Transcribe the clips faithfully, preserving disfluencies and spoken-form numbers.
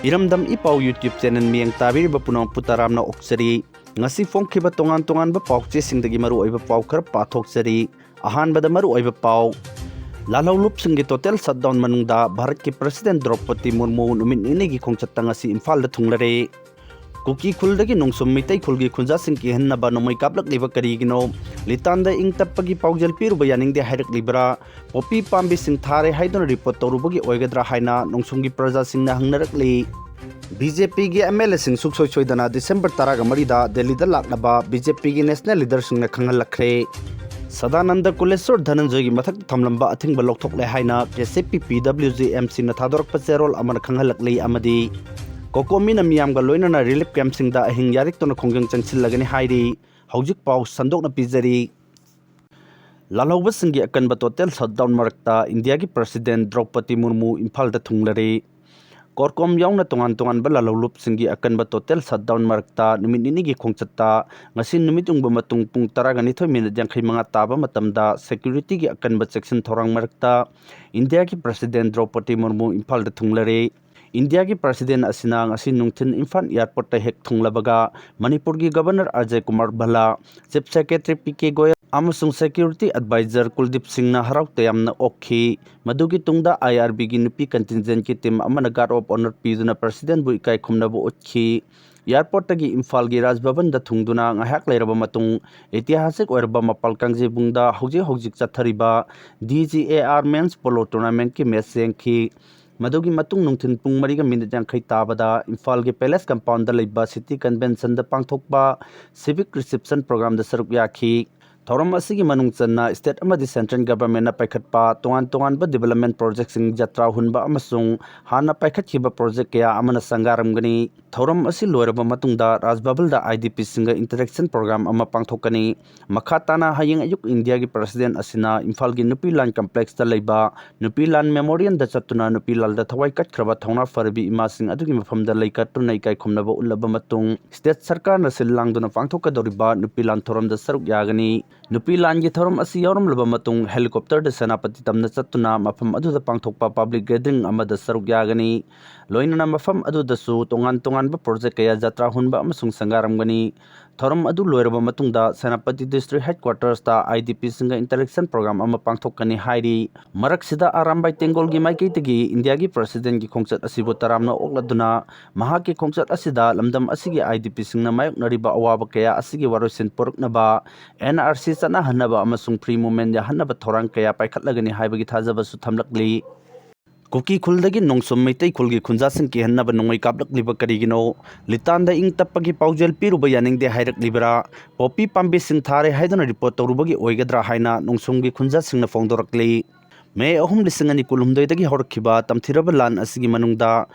ꯏꯔꯝꯗꯝ ꯏ ꯄꯥꯎ YouTube channel ꯃꯤꯠꯌꯦꯡ ꯇꯥꯕꯤꯔꯤꯕ ꯄꯨꯝꯅꯃꯛꯄꯨ ꯇꯔꯥꯝꯅ ꯑꯣꯛꯆꯔꯤ꯫ ꯉꯁꯤ ꯐꯣꯡꯈꯤꯕ ꯇꯣꯉꯥꯟ ꯇꯣꯉꯥꯟꯕ ꯄꯥꯎꯆꯦꯁꯤꯡꯗꯒꯤ ꯃꯔꯨꯑꯣꯏꯕ ꯄꯥꯎ ꯈꯔ ꯄꯥꯊꯣꯛꯆꯔꯤ꯫ ꯑꯍꯥꯟꯕꯗ ꯃꯔꯨꯑꯣꯏꯕ ꯄꯥꯎ꯫ ꯂꯥꯜꯍꯧꯂꯨꯞꯁꯤꯡꯒꯤ total shutdown ꯃꯅꯨꯡꯗ ꯚꯥꯔꯠꯀꯤ President ꯗ꯭ꯔꯧꯄꯗꯤ ꯃꯨꯔꯃꯨ ꯅꯨꯃꯤꯠ ꯅꯤꯅꯤꯒꯤ ꯈꯣꯡꯆꯠꯇ ꯉꯁꯤ ꯏꯝꯐꯥꯜꯗ ꯊꯨꯡꯂꯔꯦ꯫ ꯀꯨꯀꯤ ꯈꯨꯜꯗꯒꯤ ꯅꯣꯡꯁꯨꯝ ꯃꯤꯇꯩ ꯈꯨꯜꯒꯤ ꯈꯨꯟꯖꯥꯁꯤꯡ ꯀꯤꯍꯟꯅꯕ ꯅꯣꯡꯃꯩ ꯀꯥꯞꯂꯛꯂꯤꯕ ꯀꯔꯤꯒꯤꯅꯣ? ꯂꯤꯇꯥꯟꯗ ꯏꯪ ꯇꯞꯄꯒꯤ ꯄꯥꯎꯖꯦꯜ ꯄꯤꯔꯨꯕ ꯌꯥꯅꯤꯡꯗꯦ ꯍꯥꯏꯔꯛꯂꯤꯕ꯭ꯔꯥ? ꯄꯣꯄꯤ ꯄꯥꯝꯕꯤꯁꯤꯡ ꯊꯥꯔꯦ ꯍꯥꯏꯗꯨꯅ report ꯇꯧꯔꯨꯕꯒꯤ ꯑꯣꯏꯒꯗ꯭ꯔꯥ ꯍꯥꯏꯅ ꯅꯣꯡꯁꯨꯝꯒꯤ ꯄ꯭ꯔꯖꯥꯁꯤꯡꯅ ꯍꯪꯅꯔꯛꯂꯤ꯫ BJPꯒꯤ MLAꯁꯤꯡ ꯁꯨꯡꯁꯣꯏ ꯁꯣꯏꯗꯅ December ꯇꯔꯥꯒ ꯃꯔꯤꯗ ꯗꯦꯜꯂꯤꯗ ꯂꯥꯛꯅꯕ BJPꯒꯤ national leaderꯁꯤꯡꯅ ꯈꯪꯍꯜꯂꯛꯈ꯭ꯔꯦ꯫ ꯁꯗꯥꯅꯟꯗ ꯀꯨꯂꯦꯁꯣꯔ ꯙꯅꯟꯖꯣꯏꯒꯤ ꯃꯊꯛꯇ ꯊꯝꯂꯝꯕ ꯑꯊꯤꯡꯕ ꯂꯧꯊꯣꯛꯂꯦ ꯍꯥꯏꯅ KCP PWG MCꯅ ꯊꯥꯗꯣꯔꯛꯄ ꯆꯦꯔꯣꯜ ꯑꯃꯅ ꯈꯪꯍꯜꯂꯛꯂꯤ ꯑꯃꯗꯤ COCOMIꯅ ꯃꯤꯌꯥꯝꯒ ꯂꯣꯏꯅꯅ relief campꯁꯤꯡꯗ ꯑꯍꯤꯡ ꯌꯥꯔꯤꯛꯇꯨꯅ ꯈꯣꯡꯖꯪ ꯆꯪꯁꯤꯜꯂꯒꯅꯤ ꯍꯥꯏꯔꯤ꯫ ꯍꯧꯖꯤꯛ ꯄꯥꯎ ꯁꯟꯗꯣꯛꯅ ꯄꯤꯖꯔꯤ꯫ ꯂꯥꯜꯍꯧꯕꯁꯤꯡꯒꯤ ꯑꯀꯟꯕ total shutdown ꯃꯔꯛꯇ ꯏꯟꯗꯤꯌꯥꯒꯤ President ꯗ꯭ꯔꯧꯄꯗꯤ ꯃꯨꯔꯃꯨ ꯏꯝꯐꯥꯜꯗ ꯊꯨꯡꯂꯔꯦ꯫ CORCOM ꯌꯥꯎꯅ ꯇꯣꯉꯥꯟ ꯇꯣꯉꯥꯟꯕ ꯂꯥꯜꯍꯧꯂꯨꯞꯁꯤꯡꯒꯤ ꯑꯀꯟꯕ total shutdown ꯃꯔꯛꯇ ꯅꯨꯃꯤꯠ ꯅꯤꯅꯤꯒꯤ ꯈꯣꯡꯆꯠꯇ ꯉꯁꯤ ꯅꯨꯃꯤꯠ ꯌꯨꯡꯕ ꯃꯇꯨꯡ ꯄꯨꯡ ꯇꯔꯥꯒ ꯅꯤꯊꯣꯏ minute ꯌꯥꯡꯈꯩ ꯃꯉꯥ ꯇꯥꯕ ꯃꯇꯝꯗ securityꯒꯤ ꯑꯀꯟꯕ ꯆꯦꯛꯁꯤꯟ ꯊꯧꯔꯥꯡ ꯃꯔꯛꯇ ꯏꯟꯗꯤꯌꯥꯒꯤ President ꯗ꯭ꯔꯧꯄꯗꯤ ꯃꯨꯔꯃꯨ ꯏꯝꯐꯥꯜꯗ ꯊꯨꯡꯂꯔꯦ꯫ ꯏꯟꯗꯤꯌꯥꯒꯤ President ꯑꯁꯤꯅ ꯉꯁꯤ ꯅꯨꯡꯊꯤꯜ ꯏꯝꯐꯥꯜ airportꯇ ꯍꯦꯛ ꯊꯨꯡꯂꯕꯒ ꯃꯅꯤꯄꯨꯔꯒꯤ Governor Ajay Kumar ꯚꯜꯂꯥ, Chief Secretary P K Goyal ꯑꯃꯁꯨꯡ security advisor ꯀꯨꯜꯗꯤꯞ ꯁꯤꯡꯅ ꯍꯔꯥꯎ ꯇꯌꯥꯝꯅ ꯑꯣꯛꯈꯤ꯫ ꯃꯗꯨꯒꯤ ꯇꯨꯡꯗ IRBꯒꯤ ꯅꯨꯄꯤ contingentꯀꯤ team ꯑꯃꯅ guard of honour ꯄꯤꯗꯨꯅ Presidentꯕꯨ ꯏꯀꯥꯏ ꯈꯨꯝꯅꯕ ꯎꯠꯈꯤ꯫ Airportꯇꯒꯤ ꯏꯝꯐꯥꯜꯒꯤ ꯔꯥꯖ ꯚꯕꯟꯗ ꯊꯨꯡꯗꯨꯅ ꯉꯥꯏꯍꯥꯛ ꯂꯩꯔꯕ ꯃꯇꯨꯡ, ꯏꯇꯤꯍꯥꯁꯤꯛ ꯑꯣꯏꯔꯕ ꯃꯄꯥꯜ ꯀꯥꯡꯖꯩꯕꯨꯡꯗ ꯍꯧꯖꯤꯛ ꯍꯧꯖꯤꯛ ꯆꯠꯊꯔꯤꯕ DGAR Men's Polo Tournamentꯀꯤ match ꯌꯦꯡꯈꯤ꯫ ꯃꯗꯨꯒꯤ ꯃꯇꯨꯡ ꯅꯨꯡꯊꯤꯜ ꯄꯨꯡ ꯃꯔꯤꯒ minute ꯌꯥꯡꯈꯩ ꯇꯥꯕꯗ ꯏꯝꯐꯥꯜꯒꯤ Palace compoundꯗ ꯂꯩꯕ City Conventionꯗ ꯄꯥꯡꯊꯣꯛꯄ civic reception programꯗ ꯁꯔꯨꯛ ꯌꯥꯈꯤ꯫ ꯊꯧꯔꯝ ꯑꯁꯤꯒꯤ ꯃꯅꯨꯡ ꯆꯟꯅ state ꯑꯃꯗꯤ central governmentꯅ ꯄꯥꯏꯈꯠꯄ ꯇꯣꯉꯥꯟ ꯇꯣꯉꯥꯟꯕ development projectꯁꯤꯡ ꯖꯇ꯭ꯔꯥ ꯍꯨꯟꯕ ꯑꯃꯁꯨꯡ ꯍꯥꯟꯅ ꯄꯥꯏꯈꯠꯈꯤꯕ project ꯀꯌꯥ ꯑꯃꯅ ꯁꯪꯒꯥꯔꯝꯒꯅꯤ꯫ ꯊꯧꯔꯝ ꯑꯁꯤ ꯂꯣꯏꯔꯕ ꯃꯇꯨꯡꯗ ꯔꯥꯖ ꯚꯕꯟꯗ IDPꯁꯤꯡꯒ interaction program ꯑꯃ ꯄꯥꯡꯊꯣꯛꯀꯅꯤ꯫ ꯃꯈꯥ ꯇꯥꯅ ꯍꯌꯦꯡ ꯑꯌꯨꯛ ꯏꯟꯗꯤꯌꯥꯒꯤ President ꯑꯁꯤꯅ ꯏꯝꯐꯥꯜꯒꯤ ꯅꯨꯄꯤ ꯂꯥꯟ complexꯇ ꯂꯩꯕ ꯅꯨꯄꯤ ꯂꯥꯟ memorialꯗ ꯆꯠꯇꯨꯅ ꯅꯨꯄꯤ ꯂꯥꯟꯗ ꯊꯋꯥꯏ ꯀꯠꯈ꯭ꯔꯕ ꯊꯧꯅꯥ ꯐꯔꯕꯤ ꯏꯃꯥꯁꯤꯡ ꯑꯗꯨꯒꯤ ꯃꯐꯝꯗ ꯂꯩ ꯀꯠꯇꯨꯅ ꯏꯀꯥꯏ ꯈꯨꯝꯅꯕ ꯎꯠꯂꯕ ꯃꯇꯨꯡ, state ꯁꯔꯀꯥꯔꯅ ꯁꯤꯜ ꯂꯥꯡꯗꯨꯅ ꯄꯥꯡꯊꯣꯛꯀꯗꯧꯔꯤꯕ ꯅꯨꯄꯤ ꯂꯥꯟ ꯊꯧꯔꯝꯗ ꯁꯔꯨꯛ ꯌꯥꯒꯅꯤ꯫ ꯅꯨꯄꯤ ꯂꯥꯟꯒꯤ ꯊꯧꯔꯝ ꯑꯁꯤ ꯌꯥꯎꯔꯝꯂꯕ ꯃꯇꯨꯡ helicopterꯗ ꯁꯦꯅꯥꯄꯇꯤ ꯇꯝꯅ ꯆꯠꯇꯨꯅ ꯃꯐꯝ ꯑꯗꯨꯗ ꯄꯥꯡꯊꯣꯛꯄ public gathering ꯑꯃꯗ ꯁꯔꯨꯛ ꯌꯥꯒꯅꯤ꯫ ꯂꯣꯏꯅꯅ ꯃꯐꯝ ꯑꯗꯨꯗꯁꯨ ꯇꯣꯉꯥꯟ ꯇꯣꯉꯥꯟꯕ ꯄ꯭ꯔꯣꯖꯦꯛ ꯀꯌꯥ ꯖꯇ꯭ꯔꯥ ꯍꯨꯟꯕ ꯑꯃꯁꯨꯡ ꯁꯪꯒꯥꯔꯝꯒꯅꯤ꯫ ꯊꯧꯔꯝ ꯑꯗꯨ ꯂꯣꯏꯔꯕ ꯃꯇꯨꯡꯗ ꯁꯦꯅꯥꯄꯇꯤ ꯗꯤꯁꯇ꯭ꯔꯤꯛ ꯍꯦꯗꯀ꯭ꯋꯥꯇꯔꯁꯇ ꯑꯥꯏ ꯗꯤ ꯄꯤꯁꯤꯡꯒ ꯏꯟꯇꯔꯦꯛꯁꯟ ꯄ꯭ꯔꯣꯒ꯭ꯔꯥꯝ ꯑꯃ ꯄꯥꯡꯊꯣꯛꯀꯅꯤ ꯍꯥꯏꯔꯤ꯫ ꯃꯔꯛꯁꯤꯗ ꯑꯔꯥꯝꯕꯥꯏ ꯇꯦꯡꯒꯣꯜꯒꯤ ꯃꯥꯏꯀꯩꯗꯒꯤ ꯏꯟꯗꯤꯌꯥꯒꯤ ꯄ꯭ꯔꯁꯤꯗꯦꯟꯒꯤ ꯈꯣꯡꯆꯠ ꯑꯁꯤꯕꯨ ꯇꯔꯥꯝꯅ ꯑꯣꯛꯂꯗꯨꯅ ꯃꯍꯥꯛꯀꯤ ꯈꯣꯡꯆꯠ ꯑꯁꯤꯗ ꯂꯝꯗꯝ ꯑꯁꯤꯒꯤ ꯑꯥꯏ ꯗꯤ ꯄꯤꯁꯤꯡꯅ ꯃꯥꯌꯣꯛꯅꯔꯤꯕ ꯑꯋꯥꯕ ꯀꯌꯥ ꯑꯁꯤꯒꯤ ꯋꯥꯔꯣꯏꯁꯤꯟ ꯄꯨꯔꯛꯅꯕ, ꯑꯦꯟ ꯑꯥꯔ ꯁꯤ ꯆꯠꯅꯍꯟꯅꯕ ꯑꯃꯁꯨꯡ ꯐ꯭ꯔꯤ ꯃꯨꯚꯃꯦꯟ ꯌꯥꯍꯟꯅꯕ ꯊꯧꯔꯥꯡ ꯀꯌꯥ ꯄꯥꯏꯈꯠꯂꯒꯅꯤ ꯍꯥꯏꯕꯒꯤ ꯊꯥꯖꯕꯁꯨ ꯊꯝꯂꯛꯂꯤ꯫ ꯀꯨꯀꯤ ꯈꯨꯜꯗꯒꯤ ꯅꯣꯡꯁꯨꯝ ꯃꯩꯇꯩ ꯈꯨꯜꯒꯤ ꯈꯨꯟꯖꯥꯁꯤꯡ ꯀꯤꯍꯟꯅꯕ ꯅꯣꯡꯃꯩ ꯀꯥꯞꯂꯛꯂꯤꯕ ꯀꯔꯤꯒꯤꯅꯣ? ꯂꯤꯇꯥꯟꯗ ꯏꯪ ꯇꯞꯄꯒꯤ ꯄꯥꯎꯖꯦꯜ ꯄꯤꯔꯨꯕ ꯌꯥꯅꯤꯡꯗꯦ ꯍꯥꯏꯔꯛꯂꯤꯕꯔꯥ? ꯄꯣꯄꯤ ꯄꯥꯝꯕꯤꯁꯤꯡ ꯊꯥꯔꯦ ꯍꯥꯏꯗꯨꯅ ꯔꯤꯄꯣꯔꯠ ꯇꯧꯔꯨꯕꯒꯤ ꯑꯣꯏꯒꯗ꯭ꯔꯥ ꯍꯥꯏꯅ ꯅꯣꯡꯁꯨꯝꯒꯤ ꯈꯨꯟꯖꯥꯁꯤꯡꯅ ꯐꯣꯡꯗꯣꯔꯛꯂꯤ꯫ ꯃꯦ ꯑꯍꯨꯝ, ꯂꯤꯁꯤꯡ ꯑꯅꯤ ꯀꯨꯟꯍꯨꯝꯗꯣꯏꯗꯒꯤ ꯍꯧꯔꯛꯈꯤꯕ ꯇꯝꯊꯤꯔꯕ ꯂꯥꯟ ꯑꯁꯤꯒꯤ ꯃꯅꯨꯡꯗ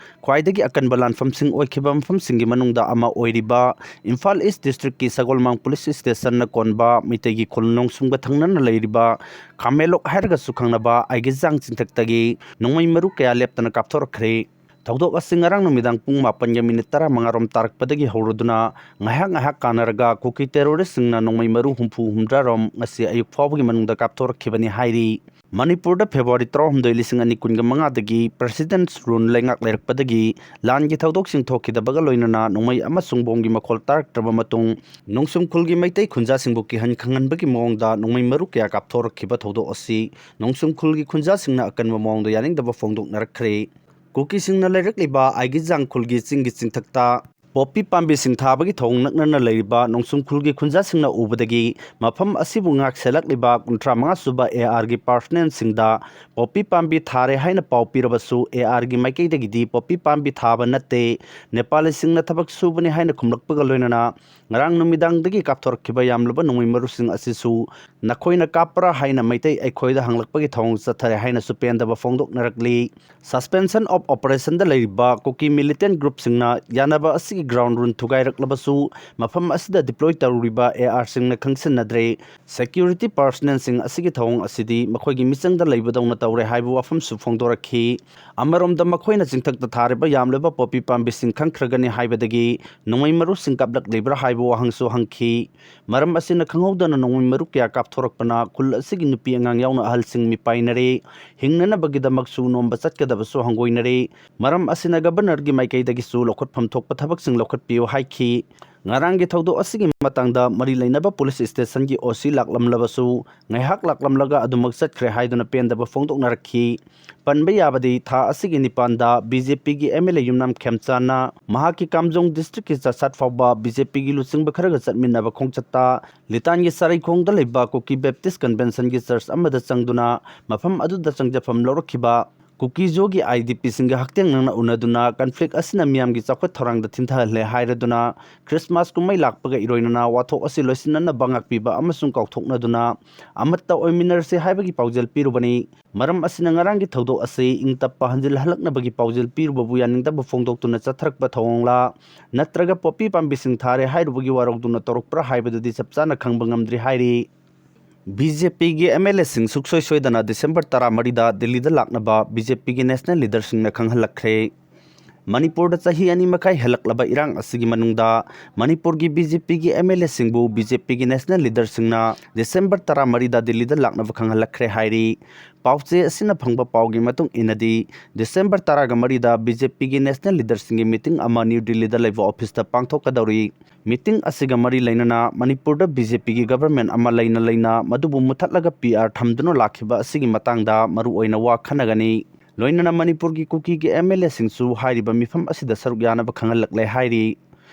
ꯈ꯭ꯋꯥꯏꯗꯒꯤ ꯑꯀꯟꯕ ꯂꯥꯟꯐꯝꯁꯤꯡ ꯑꯣꯏꯈꯤꯕ ꯃꯐꯝꯁꯤꯡꯒꯤ ꯃꯅꯨꯡꯗ ꯑꯃ ꯑꯣꯏꯔꯤꯕ ꯏꯝꯐꯥꯜ ꯏꯁ ꯗꯤꯁꯇ꯭ꯔꯤꯛꯀꯤ ꯁꯒꯣꯜꯃꯥꯡ ꯄꯨꯂꯤꯁ ꯏꯁꯇꯦꯁꯟꯅ ꯀꯣꯟꯕ ꯃꯩꯇꯩꯒꯤ ꯈꯨꯜ ꯅꯣꯡꯁꯨꯝꯒ ꯊꯪꯅꯅ ꯂꯩꯔꯤꯕ ꯈꯥꯃꯦꯂꯣꯛ ꯍꯥꯏꯔꯒꯁꯨ ꯈꯪꯅꯕ ꯑꯥꯏꯒꯤꯖꯥꯡ ꯆꯤꯡꯊꯛꯇꯒꯤ ꯅꯣꯡꯃꯩ ꯃꯔꯨ ꯀꯌꯥ ꯂꯦꯞꯇꯅ ꯀꯥꯞꯊꯣꯔꯛꯈ꯭ꯔꯦ꯫ ꯊꯧꯗꯣꯛ ꯑꯁꯤ ꯉꯔꯥꯡ ꯅꯨꯃꯤꯗꯥꯡ ꯄꯨꯡ ꯃꯥꯄꯟꯒ ꯃꯤꯅꯤꯠ ꯇꯔꯥꯃꯉꯥ ꯔꯣꯝ ꯇꯥꯔꯛꯄꯗꯒꯤ ꯍꯧꯔꯗꯨꯅ ꯉꯥꯏꯍꯥꯛ ꯉꯥꯏꯍꯥꯛ ꯀꯥꯟꯅꯔꯒ ꯀꯨꯀꯤ ꯇꯦꯔꯣꯔꯤꯁ꯭ꯠꯁꯤꯡꯅ ꯅꯣꯡꯃꯩ ꯃꯔꯨ ꯍꯨꯝꯐꯨ ꯍꯨꯝꯗ꯭ꯔꯥ ꯔꯣꯝ ꯉꯁꯤ ꯑꯌꯨꯛ ꯐꯥꯎꯕꯒꯤ ꯃꯅꯨꯡꯗ ꯀꯥꯞꯊꯣꯔꯛꯈꯤꯕꯅꯤ ꯍꯥꯏꯔꯤ꯫ ꯃꯅꯤꯄꯨꯔꯗ ꯐꯦꯕ꯭ꯔꯨꯋꯥꯔꯤ ꯇꯔꯥꯍꯨꯝꯗꯣꯏ, ꯂꯤꯁꯤꯡ ꯑꯅꯤ ꯀꯨꯟꯒ ꯃꯉꯥꯗꯒꯤ ꯄ꯭ꯔꯁꯤꯗꯦꯟꯠꯁ ꯔꯨꯜ ꯂꯩꯉꯥꯛ ꯂꯩꯔꯛꯄꯗꯒꯤ ꯂꯥꯟꯒꯤ ꯊꯧꯗꯣꯛꯁꯤꯡ ꯊꯣꯛꯈꯤꯗꯕꯒ ꯂꯣꯏꯅꯅ ꯅꯣꯡꯃꯩ ꯑꯃꯁꯨꯡ ꯕꯣꯝꯒꯤ ꯃꯈꯣꯜ ꯇꯥꯔꯛꯇ꯭ꯔꯕ ꯃꯇꯨꯡ, ꯅꯣꯡꯁꯨꯝ ꯈꯨꯜꯒꯤ ꯃꯩꯇꯩ ꯈꯨꯟꯖꯥꯁꯤꯡꯕꯨ ꯀꯤꯍꯟ ꯈꯪꯍꯟꯕꯒꯤ ꯃꯑꯣꯡꯗ ꯅꯣꯡꯃꯩ ꯃꯔꯨ ꯀꯌꯥ ꯀꯥꯞꯊꯣꯔꯛꯈꯤꯕ ꯊꯧꯗꯣꯛ ꯑꯁꯤ ꯅꯣꯡꯁꯨꯝ ꯈꯨꯜꯒꯤ ꯈꯨꯟꯖꯥꯁꯤꯡꯅ ꯑꯀꯟꯕ ꯃꯑꯣꯡꯗ ꯌꯥꯅꯤꯡꯗꯕ ꯐꯣꯡꯗꯣꯛꯅꯔꯛꯈ꯭ꯔꯦ꯫ ꯀꯨꯀꯤꯁꯤꯡꯅ ꯂꯩꯔꯛꯂꯤꯕ ꯑꯥꯏꯒꯤꯖꯥꯡ ꯈꯨꯜꯒꯤ ꯆꯤꯡꯒꯤ ꯆꯤꯡꯊꯛꯇ ꯄꯣꯄꯤ ꯄꯥꯝꯕꯤꯁꯤꯡ ꯊꯥꯕꯒꯤ ꯊꯧꯑꯣꯡ ꯅꯛꯅꯅ ꯂꯩꯔꯤꯕ ꯅꯣꯡꯁꯨꯝ ꯈꯨꯜꯒꯤ ꯈꯨꯟꯖꯥꯁꯤꯡꯅ ꯎꯕꯗꯒꯤ ꯃꯐꯝ ꯑꯁꯤꯕꯨ ꯉꯥꯛ ꯁꯦꯜꯂꯛꯂꯤꯕ ꯀꯨꯟꯊ꯭ꯔꯥ ꯃꯉꯥ ꯁꯨꯕ ꯑꯦ ꯑꯥꯔꯒꯤ ꯄꯥꯔꯁꯅꯦꯜꯁꯤꯡꯗ ꯄꯣꯄꯤ ꯄꯥꯝꯕꯤ ꯊꯥꯔꯦ ꯍꯥꯏꯅ ꯄꯥꯎ ꯄꯤꯔꯕꯁꯨ, ꯑꯦ ꯑꯥꯔꯒꯤ ꯃꯥꯏꯀꯩꯗꯒꯤꯗꯤ ꯄꯣꯄꯤ ꯄꯥꯝꯕꯤ ꯊꯥꯕ ꯅꯠꯇꯦ, ꯅꯦꯄꯥꯂꯤꯁꯤꯡꯅ ꯊꯕꯛ ꯁꯨꯕꯅꯤ ꯍꯥꯏꯅ ꯈꯨꯝꯂꯛꯄꯒ ꯂꯣꯏꯅꯅ ꯉꯔꯥꯡ ꯅꯨꯃꯤꯗꯥꯡꯗꯒꯤ ꯀꯥꯞꯊꯣꯔꯛꯈꯤꯕ ꯌꯥꯝꯂꯕ ꯅꯣꯡꯃꯩ ꯃꯔꯨꯁꯤꯡ ꯑꯁꯤꯁꯨ ꯅꯈꯣꯏꯅ ꯀꯥꯞꯄ꯭ꯔꯥ ꯍꯥꯏꯅ ꯃꯩꯇꯩ ꯑꯩꯈꯣꯏꯗ ꯍꯪꯂꯛꯄꯒꯤ ꯊꯧꯑꯣꯡ ꯆꯠꯊꯔꯦ ꯍꯥꯏꯅꯁꯨ ꯄꯦꯟꯗꯕ ꯐꯣꯡꯗꯣꯛꯅꯔꯛꯂꯤ꯫ Suspension of Operationꯗ ꯂꯩꯔꯤꯕ ꯀꯨꯀꯤ ꯃꯤꯂꯤꯇꯦꯟꯠ ꯒ꯭ꯔꯨꯞꯁꯤꯡꯅ ꯌꯥꯅꯕ ꯑꯁꯤ ꯒ꯭ꯔꯥꯎꯟ ꯔꯨꯟ ꯊꯨꯒꯥꯏꯔꯛꯂꯕꯁꯨ, ꯃꯐꯝ ꯑꯁꯤꯗ ꯗꯤꯄ꯭ꯂꯣꯏ ꯇꯧꯔꯤꯕ ꯑꯦ ꯑꯥꯔꯁꯤꯡꯅ ꯈꯪꯁꯤꯟꯅꯗ꯭ꯔꯦ꯫ ꯁꯦꯀ꯭ꯌꯨꯔꯤꯇꯤ ꯄꯥꯔꯁꯅꯦꯜꯁꯤꯡ ꯑꯁꯤꯒꯤ ꯊꯧꯑꯣꯡ ꯑꯁꯤꯗꯤ ꯃꯈꯣꯏꯒꯤ ꯃꯤꯆꯪꯗ ꯂꯩꯕꯗꯧꯅ ꯇꯧꯔꯦ ꯍꯥꯏꯕ ꯋꯥꯐꯝꯁꯨ ꯐꯣꯡꯗꯣꯔꯛꯈꯤ꯫ ꯑꯃꯔꯣꯝꯗ, ꯃꯈꯣꯏꯅ ꯆꯤꯡꯊꯛꯇ ꯊꯥꯔꯤꯕ ꯌꯥꯝꯂꯕ ꯄꯣꯄꯤ ꯄꯥꯝꯕꯤꯁꯤꯡ ꯈꯪꯈ꯭ꯔꯒꯅꯤ ꯍꯥꯏꯕꯗꯒꯤ ꯅꯣꯡꯃꯩ ꯃꯔꯨꯁꯤꯡ ꯀꯥꯞꯂꯛꯂꯤꯕ꯭ꯔꯥ ꯍꯥꯏꯕ ꯋꯥꯍꯪꯁꯨ ꯍꯪꯈꯤ꯫ ꯃꯔꯝ ꯑꯁꯤꯅ ꯈꯪꯍꯧꯗꯅ ꯅꯣꯡꯃꯩ ꯃꯔꯨ ꯀꯌꯥ ꯀꯥꯞꯊꯣꯔꯛꯄꯅ ꯈꯨꯜ ꯑꯁꯤꯒꯤ ꯅꯨꯄꯤ ꯑꯉꯥꯡ ꯌꯥꯎꯅ ꯑꯍꯜꯁꯤꯡ ꯃꯤꯄꯥꯏꯅꯔꯦ꯫ ꯍꯤꯡꯅꯅꯕꯒꯤꯗꯃꯛꯁꯨ ꯅꯣꯝꯕ ꯆꯠꯀꯗꯕꯁꯨ ꯍꯪꯒꯣꯏꯅꯔꯦ꯫ ꯃꯔꯝ ꯑꯁꯤꯅ ꯒꯕꯔꯅꯔꯒꯤ ꯃꯥꯏꯀꯩꯗꯒꯤꯁꯨ ꯂꯧꯈꯠꯐꯝ ꯊꯣꯛꯄ ꯊꯕꯛꯁꯤꯡ ꯂꯧꯈꯠꯄꯤꯌꯨ ꯍꯥꯏꯈꯤ꯫ ꯉꯔꯥꯡꯒꯤ ꯊꯧꯗꯣꯛ ꯑꯁꯤꯒꯤ ꯃꯇꯥꯡꯗ ꯃꯔꯤ ꯂꯩꯅꯕ ꯄꯨꯂꯤꯁ ꯁ꯭ꯇꯦꯁꯟꯒꯤ ꯑꯣ ꯁꯤ ꯂꯥꯛꯂꯝꯂꯕꯁꯨ, ꯉꯥꯏꯍꯥꯛ ꯂꯥꯛꯂꯝꯂꯒ ꯑꯗꯨꯃꯛ ꯆꯠꯈ꯭ꯔꯦ ꯍꯥꯏꯗꯨꯅ ꯄꯦꯟꯗꯕ ꯐꯣꯡꯗꯣꯛꯅꯔꯛꯈꯤ꯫ ꯄꯟꯕ ꯌꯥꯕꯗꯤ, ꯊꯥ ꯑꯁꯤꯒꯤ ꯅꯤꯄꯥꯟꯗ ꯕꯤ ꯖꯦ ꯄꯤꯒꯤ ꯑꯦꯝ ꯑꯦꯜ ꯑꯦ ꯌꯨꯝꯅꯥꯝ ꯈꯦꯝꯆꯥꯟꯅ ꯃꯍꯥꯛꯀꯤ ꯀꯥꯝꯖꯣꯡ ꯗꯤꯁꯇ꯭ꯔꯤꯛꯀꯤ ꯆꯥꯁꯥꯠ ꯐꯥꯎꯕ ꯕꯤ ꯖꯦ ꯄꯤꯒꯤ ꯂꯨꯆꯤꯡꯕ ꯈꯔꯒ ꯆꯠꯃꯤꯟꯅꯕ ꯈꯣꯡꯆꯠꯇ ꯂꯤꯇꯥꯟꯒꯤ ꯆꯔꯩꯈꯣꯡꯗ ꯂꯩꯕ ꯀꯨꯀꯤ ꯕꯦꯞꯇꯤꯁ ꯀꯟꯚꯦꯟꯁꯟꯒꯤ ꯆꯔꯆ ꯑꯃꯗ ꯆꯪꯗꯨꯅ ꯃꯐꯝ ꯑꯗꯨꯗ ꯆꯪꯖꯐꯝ ꯂꯧꯔꯛꯈꯤꯕ ꯀꯨꯀꯤ ꯖꯣꯒꯤ ꯑꯥꯏ ꯗꯤ ꯄꯤꯁꯤꯡꯒ ꯍꯛꯊꯦꯡꯅꯅ ꯎꯅꯗꯨꯅ ꯀꯟꯐ꯭ꯂꯤꯛ ꯑꯁꯤꯅ ꯃꯤꯌꯥꯝꯒꯤ ꯆꯥꯎꯈꯠ ꯊꯧꯔꯥꯡꯗ ꯊꯤꯟꯊꯍꯜꯂꯦ ꯍꯥꯏꯔꯗꯨꯅ, ꯈ꯭ꯔꯤꯁꯃꯥꯁ ꯀꯨꯝꯍꯩ ꯂꯥꯛꯄꯒ ꯏꯔꯣꯏꯅꯅ ꯋꯥꯊꯣꯛ ꯑꯁꯤ ꯂꯣꯏꯁꯤꯟꯅꯅꯕ ꯉꯥꯛꯄꯤꯕ ꯑꯃꯁꯨꯡ ꯀꯥꯎꯊꯣꯛꯅꯗꯨꯅ ꯑꯃꯠꯇ ꯑꯣꯏꯃꯤꯟꯅꯔꯁꯤ ꯍꯥꯏꯕꯒꯤ ꯄꯥꯎꯖꯦꯜ ꯄꯤꯔꯨꯕꯅꯤ꯫ ꯃꯔꯝ ꯑꯁꯤꯅ ꯉꯔꯥꯡꯒꯤ ꯊꯧꯗꯣꯛ ꯑꯁꯤ ꯏꯪ ꯇꯞꯄ ꯍꯟꯖꯤꯜꯍꯜꯂꯛꯅꯕꯒꯤ ꯄꯥꯎꯖꯦꯜ ꯄꯤꯔꯨꯕꯕꯨ ꯌꯥꯅꯤꯡꯗꯕ ꯐꯣꯡꯗꯣꯛꯇꯨꯅ ꯆꯠꯊꯔꯛꯄ ꯊꯧꯑꯣꯡꯂꯥ, ꯅꯠꯇ꯭ꯔꯒ ꯄꯣꯄꯤ ꯄꯥꯝꯕꯤꯁꯤꯡ ꯊꯥꯔꯦ ꯍꯥꯏꯔꯨꯕꯒꯤ ꯋꯥꯔꯧꯗꯨꯅ ꯇꯧꯔꯛꯄ꯭ꯔꯥ ꯍꯥꯏꯕꯗꯨꯗꯤ ꯆꯞ ꯆꯥꯅ ꯈꯪꯕ ꯉꯝꯗ꯭ꯔꯤ ꯍꯥꯏꯔꯤ꯫ ꯕꯤ ꯖꯦ ꯄꯤꯒꯤ ꯑꯦꯝ ꯑꯦꯜ ꯑꯦꯁꯤꯡ ꯁꯨꯡꯁꯣꯏ ꯁꯣꯏꯗꯅ ꯗꯤꯁꯦꯝꯕꯔ ꯇꯔꯥꯃꯔꯤꯗ ꯗꯤꯜꯂꯤꯗ ꯂꯥꯛꯅꯕ ꯕꯤ ꯖꯦ ꯄꯤꯒꯤ ꯅꯦꯁꯅꯦꯜ ꯂꯤꯗꯔꯁꯤꯡꯅ ꯈꯪꯍꯜꯂꯛꯈ꯭ꯔꯦ꯫ ꯃꯅꯤꯄꯨꯔꯗ ꯆꯍꯤ ꯑꯅꯤ ꯃꯈꯥꯏ ꯍꯦꯜꯂꯛꯂꯕ ꯏꯔꯥꯡ ꯑꯁꯤꯒꯤ ꯃꯅꯨꯡꯗ ꯃꯅꯤꯄꯨꯔꯒꯤ ꯕꯤ ꯖꯦ ꯄꯤꯒꯤ ꯑꯦꯝ ꯑꯦꯜ ꯑꯦꯁꯤꯡꯕꯨ ꯕꯤ ꯖꯦ ꯄꯤꯒꯤ ꯅꯦꯁꯅꯦꯜ ꯂꯤꯗꯔꯁꯤꯡꯅ ꯗꯤꯁꯦꯝꯕꯔ ꯇꯔꯥꯃꯔꯤꯗ ꯗꯤꯜꯂꯤꯗ ꯂꯥꯛꯅꯕ ꯈꯪꯍꯜꯂꯛꯈ꯭ꯔꯦ ꯍꯥꯏꯔꯤ꯫ ꯄꯥꯎꯆꯦ ꯑꯁꯤꯅ ꯐꯪꯕ ꯄꯥꯎꯒꯤ ꯃꯇꯨꯡ ꯏꯟꯅꯗꯤ, ꯗꯤꯁꯦꯝꯕꯔ ꯇꯔꯥꯒ ꯃꯔꯤꯗ ꯕꯤ ꯖꯦ ꯄꯤꯒꯤ ꯅꯦꯁꯅꯦꯜ ꯂꯤꯗꯔꯁꯤꯡꯒꯤ ꯃꯤꯇꯤꯡ ꯑꯃ ꯅ꯭ꯌꯨ ꯗꯤꯜꯂꯤꯗ ꯂꯩꯕ ꯑꯣꯐꯤꯁꯇ ꯄꯥꯡꯊꯣꯛꯀꯗꯧꯔꯤ꯫ ꯃꯤꯇꯤꯡ ꯑꯁꯤꯒ ꯃꯔꯤ ꯂꯩꯅꯅ ꯃꯅꯤꯄꯨꯔꯗ ꯕꯤ ꯖꯦ ꯄꯤꯒꯤ ꯒꯚꯔꯟꯃꯦꯟꯠ ꯑꯃ ꯂꯩꯅ ꯂꯩꯅ ꯃꯗꯨꯕꯨ ꯃꯨꯠꯊꯠꯂꯒ ꯄꯤ ꯑꯥꯔ ꯊꯝꯗꯨꯅ ꯂꯥꯛꯈꯤꯕ ꯑꯁꯤꯒꯤ ꯃꯇꯥꯡꯗ ꯃꯔꯨꯑꯣꯏꯅ ꯋꯥ ꯈꯟꯅꯒꯅꯤ꯫ ꯂꯣꯏꯅꯅ ꯃꯅꯤꯄꯨꯔꯒꯤ ꯀꯨꯀꯤꯒꯤ ꯑꯦꯝ ꯑꯦꯜ ꯑꯦꯁꯤꯡꯁꯨ ꯍꯥꯏꯔꯤꯕ ꯃꯤꯐꯝ ꯑꯁꯤꯗ ꯁꯔꯨꯛ ꯌꯥꯅꯕ ꯈꯪꯍꯜꯂꯛꯂꯦ ꯍꯥꯏꯔꯤ꯫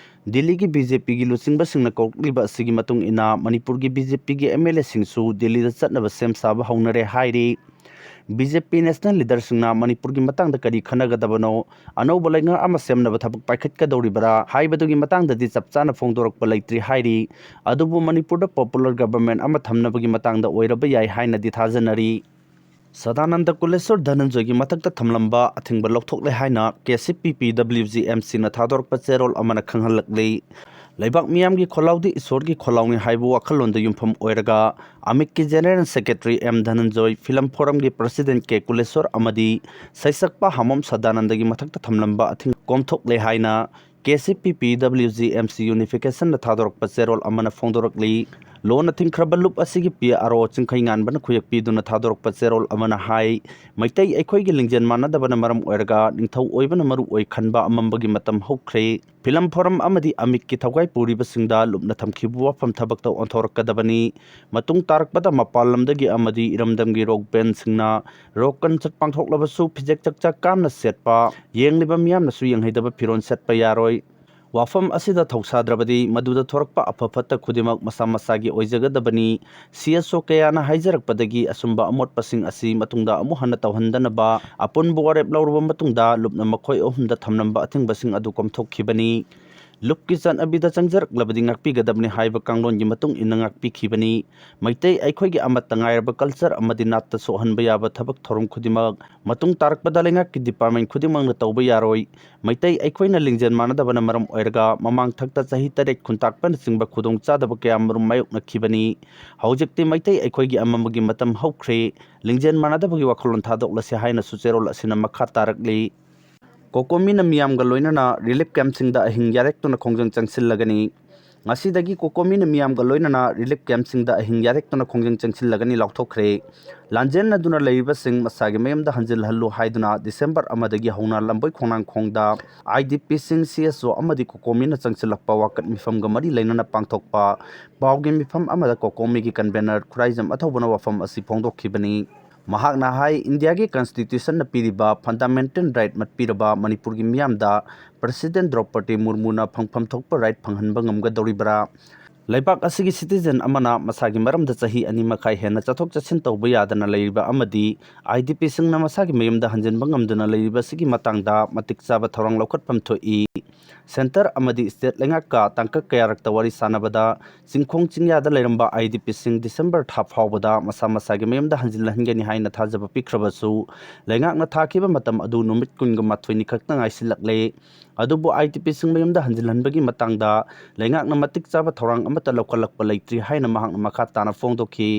ꯗꯤꯜꯂꯤꯒꯤ ꯕꯤ ꯖꯦ ꯄꯤꯒꯤ ꯂꯨꯆꯤꯡꯕꯁꯤꯡꯅ ꯀꯧꯔꯛꯂꯤꯕ ꯑꯁꯤꯒꯤ ꯃꯇꯨꯡ ꯏꯟꯅ ꯃꯅꯤꯄꯨꯔꯒꯤ ꯕꯤ ꯖꯦ ꯄꯤꯒꯤ ꯑꯦꯝ ꯑꯦꯜ ꯑꯦꯁꯤꯡꯁꯨ ꯗꯤꯜꯂꯤꯗ ꯆꯠꯅꯕ ꯁꯦꯝ ꯁꯥꯕ ꯍꯧꯅꯔꯦ ꯍꯥꯏꯔꯤ꯫ ꯕꯤ ꯖꯦ ꯄꯤ ꯅꯦꯁꯅꯦꯜ ꯂꯤꯗꯔꯁꯤꯡꯅ ꯃꯅꯤꯄꯨꯔꯒꯤ ꯃꯇꯥꯡꯗ ꯀꯔꯤ ꯈꯟꯅꯒꯗꯕꯅꯣ, ꯑꯅꯧꯕ ꯂꯩꯉꯥꯛ ꯑꯃ ꯁꯦꯝꯅꯕ ꯊꯕꯛ ꯄꯥꯏꯈꯠꯀꯗꯧꯔꯤꯕꯔꯥ ꯍꯥꯏꯕꯗꯨꯒꯤ ꯃꯇꯥꯡꯗꯗꯤ ꯆꯞ ꯆꯥꯅ ꯐꯣꯡꯗꯣꯔꯛꯄ ꯂꯩꯇ꯭ꯔꯤ ꯍꯥꯏꯔꯤ꯫ ꯑꯗꯨꯕꯨ ꯃꯅꯤꯄꯨꯔꯗ ꯄꯣꯄꯨꯂꯔ ꯒꯚꯔꯟꯃꯦꯟꯠ ꯑꯃ ꯊꯝꯅꯕꯒꯤ ꯃꯇꯥꯡꯗ ꯑꯣꯏꯔꯕ ꯌꯥꯏ ꯍꯥꯏꯅꯗꯤ ꯊꯥꯖꯅꯔꯤ꯫ ꯁꯗꯥꯅꯟꯗ ꯀꯨꯂꯦꯁꯣꯔ ꯙꯅꯟꯖꯣꯏꯒꯤ ꯃꯊꯛꯇ ꯊꯝꯂꯝꯕ ꯑꯊꯤꯡꯕ ꯂꯧꯊꯣꯛꯂꯦ ꯍꯥꯏꯅ ꯀꯦ ꯁꯤ ꯄꯤ ꯄꯤ ꯗꯕ꯭ꯂꯤꯎ ꯖꯤ ꯑꯦꯝ ꯁꯤꯅ ꯊꯥꯗꯣꯔꯛꯄ ꯆꯦꯔꯣꯜ ꯑꯃꯅ ꯈꯪꯍꯜꯂꯛꯂꯤ꯫ ꯂꯩꯕꯥꯛ ꯃꯤꯌꯥꯝꯒꯤ ꯈꯣꯜꯂꯥꯎꯗꯤ ꯏꯁꯣꯔꯒꯤ ꯈꯣꯜꯂꯥꯎꯅꯤ ꯍꯥꯏꯕ ꯋꯥꯈꯜꯂꯣꯟꯗ ꯌꯨꯝꯐꯝ ꯑꯣꯏꯔꯒ ꯑꯃꯤꯠꯀꯤ general secretary M Dhananjoy, film ꯐꯣꯔꯝꯒꯤ ꯄ꯭ꯔꯁꯤꯗꯦꯟꯠ ꯀꯦ ꯀꯨꯂꯦꯁꯣꯔ ꯑꯃꯗꯤ ꯁꯩꯁꯛꯄ ꯍꯥꯃꯣꯝ ꯁꯗꯥꯅꯟꯗꯒꯤ ꯃꯊꯛꯇ ꯊꯝꯂꯝꯕ ꯑꯊꯤꯡ ꯀꯣꯝꯊꯣꯛꯂꯦ ꯍꯥꯏꯅ ꯀꯦ ꯁꯤ ꯄꯤ ꯄꯤ ꯗꯕ꯭ꯂꯤꯎ ꯖꯤ ꯑꯦꯝ ꯁꯤ ꯌꯨꯅꯤꯐꯤꯀꯦꯁꯟꯅ ꯊꯥꯗꯣꯔꯛꯄ ꯆꯦꯔꯣꯜ ꯑꯃꯅ ꯐꯣꯡꯗꯣꯔꯛꯂꯤ꯫ ꯂꯣꯟꯅ ꯊꯤꯡꯈ꯭ꯔꯕ ꯂꯨꯞ ꯑꯁꯤꯒꯤ ꯄꯤ ꯑꯥꯔ ꯑꯣ ꯆꯤꯡꯈꯩꯉꯥꯟꯕꯅ ꯈꯨꯌꯦꯛ ꯄꯤꯗꯨꯅ ꯊꯥꯗꯣꯔꯛꯄ ꯆꯦꯔꯣꯜ ꯑꯃꯅ ꯍꯥꯏ, ꯃꯩꯇꯩ ꯑꯩꯈꯣꯏꯒꯤ ꯂꯤꯡꯖꯦꯜ ꯃꯥꯟꯅꯗꯕꯅ ꯃꯔꯝ ꯑꯣꯏꯔꯒ ꯅꯤꯡꯊꯧ ꯑꯣꯏꯕꯅ ꯃꯔꯨ ꯑꯣꯏ ꯈꯟꯕ ꯑꯃꯝꯕꯒꯤ ꯃꯇꯝ ꯍꯧꯈ꯭ꯔꯦ꯫ ꯐꯤꯂꯝ ꯐꯣꯔꯝ ꯑꯃꯗꯤ ꯑꯃꯤꯠꯀꯤ ꯊꯧꯒꯥꯏ ꯄꯨꯔꯤꯕꯁꯤꯡꯗ ꯂꯨꯞꯅ ꯊꯝꯈꯤꯕ ꯋꯥꯐꯝ ꯊꯕꯛꯇ ꯑꯣꯟꯊꯣꯔꯛꯀꯗꯕꯅꯤ꯫ ꯃꯇꯨꯡ ꯇꯥꯔꯛꯄꯗ ꯃꯄꯥꯟ ꯂꯝꯗꯒꯤ ꯑꯃꯗꯤ ꯏꯔꯝꯗꯝꯒꯤ ꯔꯣꯛ ꯕꯦꯟꯁꯤꯡꯅ ꯔꯣꯛ ꯀꯟꯁꯔꯠ ꯄꯥꯡꯊꯣꯛꯂꯕꯁꯨ ꯐꯤꯖꯦꯛ ꯆꯛꯆꯥ ꯀꯥꯝꯅ ꯁꯦꯠꯄ, ꯌꯦꯡꯂꯤꯕ ꯃꯤꯌꯥꯝꯅꯁꯨ ꯌꯦꯡꯍꯩꯗꯕ ꯐꯤꯔꯣꯜ ꯁꯦꯠꯄ ꯌꯥꯔꯣꯏ꯫ ꯋꯥꯐꯝ ꯑꯁꯤꯗ ꯊꯧꯁꯥꯗ꯭ꯔꯕꯗꯤ ꯃꯗꯨꯗ ꯊꯣꯔꯛꯄ ꯑꯐ ꯐꯠꯇ ꯈꯨꯗꯤꯡꯃꯛ ꯃꯁꯥ ꯃꯁꯥꯒꯤ ꯑꯣꯏꯖꯒꯗꯕꯅꯤ꯫ ꯁꯤ ꯑꯦꯁ ꯑꯣ ꯀꯌꯥꯅ ꯍꯥꯏꯖꯔꯛꯄꯗꯒꯤ ꯑꯆꯨꯝꯕ ꯑꯃꯣꯠꯄꯁꯤꯡ ꯑꯁꯤ ꯃꯇꯨꯡꯗ ꯑꯃꯨꯛ ꯍꯟꯅ ꯇꯧꯍꯟꯗꯅꯕ ꯑꯄꯨꯟꯕ ꯋꯥꯔꯦꯞ ꯂꯧꯔꯕ ꯃꯇꯨꯡꯗ ꯂꯨꯞꯅ ꯃꯈꯣꯏ ꯑꯍꯨꯝꯗ ꯊꯝꯂꯝꯕ ꯑꯊꯤꯡꯕꯁꯤꯡ ꯑꯗꯨ ꯀꯣꯝꯊꯣꯛꯈꯤꯕꯅꯤ꯫ ꯂꯨꯞꯀꯤ ꯆꯠꯅꯕꯤꯗ ꯆꯪꯖꯔꯛꯂꯕꯗꯤ ꯉꯥꯛꯄꯤꯒꯗꯕꯅꯤ ꯍꯥꯏꯕ ꯀꯥꯡꯂꯣꯟꯒꯤ ꯃꯇꯨꯡ ꯏꯟꯅ ꯉꯥꯛꯄꯤꯈꯤꯕꯅꯤ꯫ ꯃꯩꯇꯩ ꯑꯩꯈꯣꯏꯒꯤ ꯑꯃꯠꯇ ꯉꯥꯏꯔꯕ ꯀꯜꯆꯔ ꯑꯃꯗꯤ ꯅꯥꯠꯇ ꯁꯣꯛꯍꯟꯕ ꯌꯥꯕ ꯊꯕꯛ ꯊꯧꯔꯝ ꯈꯨꯗꯤꯡꯃꯛ ꯃꯇꯨꯡ ꯇꯥꯔꯛꯄꯗ ꯂꯩꯉꯥꯛꯀꯤ ꯗꯤꯄꯥꯔꯠꯃꯦꯟ ꯈꯨꯗꯤꯡꯃꯛꯅ ꯇꯧꯕ ꯌꯥꯔꯣꯏ꯫ ꯃꯩꯇꯩ ꯑꯩꯈꯣꯏꯅ ꯂꯤꯡꯖꯦꯜ ꯃꯥꯟꯅꯗꯕꯅ ꯃꯔꯝ ꯑꯣꯏꯔꯒ ꯃꯃꯥꯡ ꯊꯛꯇ ꯆꯍꯤ ꯇꯔꯦꯠ ꯈꯨꯟꯇꯥꯛꯄꯅꯆꯤꯡꯕ ꯈꯨꯗꯣꯡꯆꯥꯗꯕ ꯀꯌꯥꯃꯔꯨꯝ ꯃꯥꯌꯣꯛꯅꯈꯤꯕꯅꯤ꯫ ꯍꯧꯖꯤꯛꯇꯤ ꯃꯩꯇꯩ ꯑꯩꯈꯣꯏꯒꯤ ꯑꯃꯝꯕꯒꯤ ꯃꯇꯝ ꯍꯧꯈ꯭ꯔꯦ꯫ ꯂꯤꯡꯖꯦꯜ ꯃꯥꯟꯅꯗꯕꯒꯤ ꯋꯥꯈꯜꯂꯣꯟ ꯊꯥꯗꯣꯛꯂꯁꯤ ꯍꯥꯏꯅꯁꯨ ꯆꯦꯔꯣꯜ ꯑꯁꯤꯅ ꯃꯈꯥ ꯇꯥꯔꯛꯂꯤ꯫ ꯀꯣꯀꯣꯃꯤꯅ ꯃꯤꯌꯥꯝꯒ ꯂꯣꯏꯅꯅ ꯔꯤꯂꯤꯐ ꯀꯦꯝꯞꯁꯤꯡꯗ ꯑꯍꯤꯡ ꯌꯥꯔꯦꯛꯇꯨꯅ ꯈꯣꯡꯖꯪ ꯆꯪꯁꯤꯜꯂꯒꯅꯤ꯫ ꯉꯁꯤꯗꯒꯤ ꯀꯣꯀꯣꯃꯤꯅ ꯃꯤꯌꯥꯝꯒ ꯂꯣꯏꯅꯅ ꯔꯤꯂꯤꯐ ꯀꯦꯝꯞꯁꯤꯡꯗ ꯑꯍꯤꯡ ꯌꯥꯔꯦꯛꯇꯨꯅ ꯈꯣꯡꯖꯪ ꯆꯪꯁꯤꯜꯂꯒꯅꯤ ꯂꯥꯎꯊꯣꯛꯈ꯭ꯔꯦ꯫ ꯂꯥꯟꯖꯦꯟꯅꯗꯨꯅ ꯂꯩꯔꯤꯕꯁꯤꯡ ꯃꯁꯥꯒꯤ ꯃꯌꯨꯝꯗ ꯍꯟꯖꯤꯜꯍꯜꯂꯨ ꯍꯥꯏꯗꯨꯅ ꯗꯤꯁꯦꯝꯕꯔ ꯑꯃꯗꯒꯤ ꯍꯧꯅ ꯂꯝꯕꯣꯏ ꯈꯣꯡꯅꯥꯡꯈꯣꯡꯗ ꯑꯥꯏ ꯗꯤ ꯄꯤꯁꯤꯡ, ꯁꯤ ꯑꯦꯁ ꯑꯣ ꯑꯃꯗꯤ ꯀꯣꯀꯣꯃꯤꯅ ꯆꯪꯁꯤꯜꯂꯛꯄ ꯋꯥꯀꯠ ꯃꯤꯐꯝꯒ ꯃꯔꯤ ꯂꯩꯅꯅ ꯄꯥꯡꯊꯣꯛꯄ ꯄꯥꯎꯒꯤ ꯃꯤꯐꯝ ꯑꯃꯗ ꯀꯣꯀꯣꯃꯤꯒꯤ ꯀꯟꯚꯦꯅꯔ ꯈꯨꯔꯥꯏꯖꯝ ꯑꯊꯧꯕꯅ ꯋꯥꯐꯝ ꯑꯁꯤ ꯐꯣꯡꯗꯣꯛꯈꯤꯕꯅꯤ꯫ ꯃꯍꯥꯛꯅ ꯍꯥꯏ, ꯏꯟꯗꯤꯌꯥꯒꯤ ꯀꯟꯁꯇꯤꯇ꯭ꯌꯨꯁꯟꯅ ꯄꯤꯔꯤꯕ ꯐꯟꯗꯥꯃꯦꯟꯇꯦꯜ ꯔꯥꯏꯠ ꯃꯠꯄꯤꯔꯕ ꯃꯅꯤꯄꯨꯔꯒꯤ ꯃꯤꯌꯥꯝꯗ ꯄ꯭ꯔꯁꯤꯗꯦꯟ ꯗ꯭ꯔꯧꯄꯗꯤ ꯃꯨꯔꯃꯨꯅ ꯐꯪꯐꯝ ꯊꯣꯛꯄ ꯔꯥꯏꯠ ꯐꯪꯍꯟꯕ ꯉꯝꯒꯗꯧꯔꯤꯕ꯭ꯔꯥ? ꯂꯩꯕꯥꯛ ꯑꯁꯤꯒꯤ citizen ꯑꯃꯅ ꯃꯁꯥꯒꯤ ꯃꯔꯝꯗ ꯆꯍꯤ ꯑꯅꯤ ꯃꯈꯥꯏ ꯍꯦꯟꯅ ꯆꯠꯊꯣꯛ ꯆꯠꯁꯤꯟ ꯇꯧꯕ ꯌꯥꯗꯅ ꯂꯩꯔꯤꯕ ꯑꯃꯗꯤ IDPꯁꯤꯡꯅ ꯃꯁꯥꯒꯤ ꯃꯌꯨꯝꯗ ꯍꯟꯖꯤꯟꯕ ꯉꯝꯗꯅ ꯂꯩꯔꯤꯕ ꯑꯁꯤꯒꯤ ꯃꯇꯥꯡꯗ ꯃꯇꯤꯛ ꯆꯥꯕ ꯊꯧꯔꯥꯡ ꯂꯧꯈꯠꯐꯝ ꯊꯣꯛꯏ꯫ Centre ꯑꯃꯗꯤ state ꯂꯩꯉꯥꯛꯀ ꯇꯥꯡꯀꯛ ꯀꯌꯥꯔꯛꯇ ꯋꯥꯔꯤ ꯁꯥꯟꯅꯕꯗ ꯆꯤꯡꯈꯣꯡ ꯆꯤꯡꯌꯥꯗ ꯂꯩꯔꯝꯕ IDPꯁꯤꯡ December ꯊꯥ ꯐꯥꯎꯕꯗ ꯃꯁꯥ ꯃꯁꯥꯒꯤ ꯃꯌꯨꯝꯗ ꯍꯟꯖꯤꯜꯍꯟꯒꯅꯤ ꯍꯥꯏꯅ ꯊꯥꯖꯕ ꯄꯤꯈ꯭ꯔꯕꯁꯨ, ꯂꯩꯉꯥꯛꯅ ꯊꯥꯈꯤꯕ ꯃꯇꯝ ꯑꯗꯨ ꯅꯨꯃꯤꯠ ꯀꯨꯟꯒ ꯃꯥꯊꯣꯏꯅꯤ ꯈꯛꯇ ꯉꯥꯏꯁꯤꯜꯂꯛꯂꯦ꯫ ꯑꯗꯨꯕꯨ IDPꯁꯤꯡ ꯃꯌꯨꯝꯗ ꯍꯟꯖꯤꯜꯍꯟꯕꯒꯤ ꯃꯇꯥꯡꯗ ꯂꯩꯉꯥꯛꯅ ꯃꯇꯤꯛ ꯆꯥꯕ ꯊꯧꯔꯥꯡ ꯑꯃꯠꯇ ꯂꯧꯈꯠꯂꯛꯄ ꯂꯩꯇ꯭ꯔꯤ ꯍꯥꯏꯅ ꯃꯍꯥꯛꯅ ꯃꯈꯥ ꯇꯥꯅ ꯐꯣꯡꯗꯣꯛꯈꯤ꯫